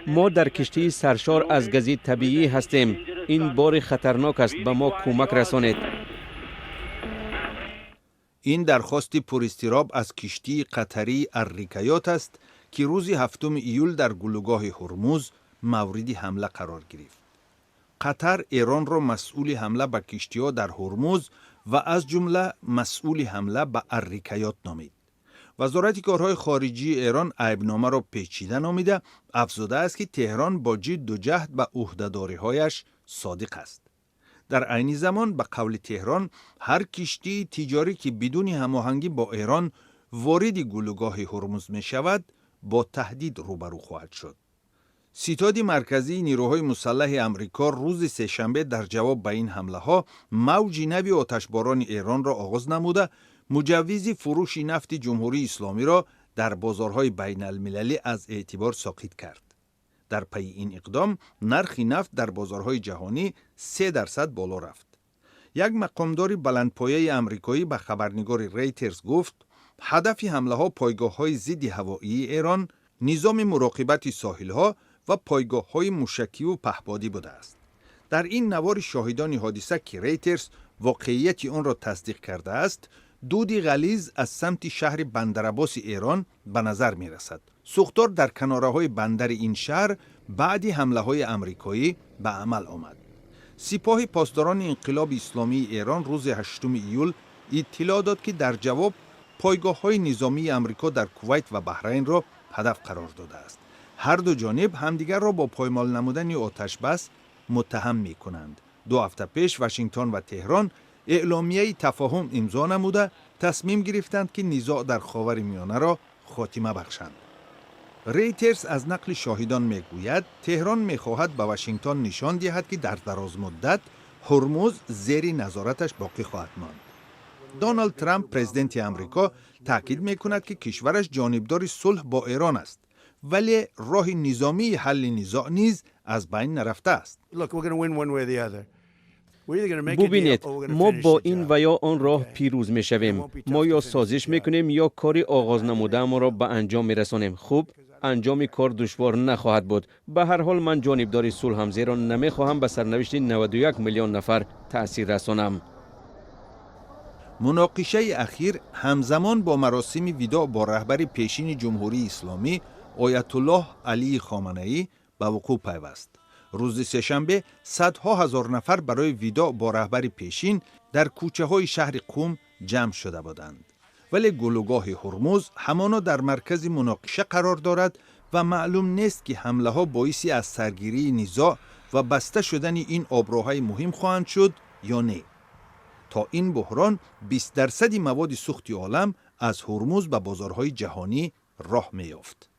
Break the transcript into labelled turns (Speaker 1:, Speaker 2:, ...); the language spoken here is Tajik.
Speaker 1: Мо дар киштии саршор аз гази табиӣ ҳастем. Ин бори хатарнок аст, ба мо кӯмак расонед.
Speaker 2: Ин дархости пуристироб аз киштии қатарии Аррикаёт аст, ки рӯзи 7 июл дар гулӯгоҳи Ҳурмуз мавриди ҳамла қарор гирифт. Қатар Эронро масъули ҳамла ба киштиҳо дар Ҳурмуз ва аз ҷумла масъули ҳамла ба Аррикаёт номид. Вазорати корҳои хориҷии Эрон айбномаро печида номида, афзудааст, ки Теҳрон бо ҷидду ҷаҳд ба ӯҳдадориҳояш содиқ аст. Дар айни замон, ба қавли Теҳрон, ҳар киштии тиҷорӣ, ки бидуни ҳамоҳангӣ бо Эрон вориди гулӯгоҳи Ҳурмуз мешавад, бо таҳдид рӯбарӯ хоҳад шуд. Ситоди марказии нирӯҳои мусаллаҳи Амрико рӯзи сешанбе дар ҷавоб ба ин ҳамлаҳо мавҷи нави оташборони Эронро оғоз намуда, муҷаввизи фурӯши нафти Ҷумҳурии Исломиро дар бозорҳои байналмилалӣ аз эътибор соқит кард. Дар пайи ин иқдом нархи нафт дар бозорҳои ҷаҳонӣ 3% боло рафт. Як мақомдори баландпояи амрикоӣ ба хабарнигори Рейтерс гуфт, ҳадафи ҳамлаҳо пойгоҳҳои зидди ҳавоии Эрон, низоми муроқибати соҳилҳо ва пойгоҳҳои мушакиву паҳбодӣ будааст. Дар ин навори шоҳидони ҳодиса, ки Рейтерс воқеияти онро тасдиқ кардааст, дуди ғализ аз самти шаҳри Бандарабоси Эрон ба назар мерасад. Сӯхтор дар канораҳои бандари ин шаҳр баъди ҳамлаҳои амрикоӣ ба амал омад. Сипоҳи Посдорони Инқилоби Исломии Эрон рӯзи 8 июл иттилоъ дод, ки дар ҷавоб пойгоҳҳои низомии Амрико дар Кувайт ва Баҳрайнро ҳадаф қарор додааст. Ҳар ду ҷониб ҳамдигарро бо поймол намудани оташбас муттаҳам мекунанд. 2 ҳафта пеш Вашингтон ва Теҳрон эъломияи тафоҳум имзо намуда, тасмим гирифтанд, ки низоъ дар Ховари Миёнаро хотима бахшанд. Рейтерс аз нақли шоҳидон мегӯяд, Теҳрон мехоҳад ба Вашингтон нишон диҳад, ки дар дарозмуддат Ҳурмуз зери назораташ боқӣ хоҳад монд. Доналд Трамп, президенти Амрико, таъкид мекунад, ки кишвараш ҷонибдори сулҳ бо Эрон аст, вале роҳи низомии ҳалли низоъ низ аз байн нарафтааст.
Speaker 1: Бубинед, мо бо ин ва ё он роҳ пирӯз мешавем. Мо ё созиш мекунем, ё кори оғоз намудаамонро ба анҷом мерасонем. Хуб, анҷоми кор душвор нахоҳад буд. Ба ҳар ҳол, ман ҷонибдори сулҳам, зеро намехоҳам ба сарнавишти 91 миллион нафар таъсир расонам.
Speaker 2: Муноқишаи ахир ҳамзамон бо маросими видоъ бо раҳбари пешини Ҷумҳурии Исломӣ, Оятуллоҳ Алии Хоманаӣ, ба вуқӯъ пайваст. Рӯзи сешанбе садҳо ҳазор нафар барои видоъ бо раҳбари пешин дар кӯчаҳои шаҳри Қум ҷамъ шуда буданд, вале гулӯгоҳи Ҳурмуз ҳамоно дар маркази муноқиша қарор дорад ва маълум нест, ки ҳамлаҳо боиси аз саргирии низоъ ва баста шудани ин оброҳаи муҳим хоҳанд шуд ё не. То ин буҳрон 20 дарсади маводи сӯхти олам аз Ҳурмуз ба бозорҳои ҷаҳонӣ роҳ меёфт.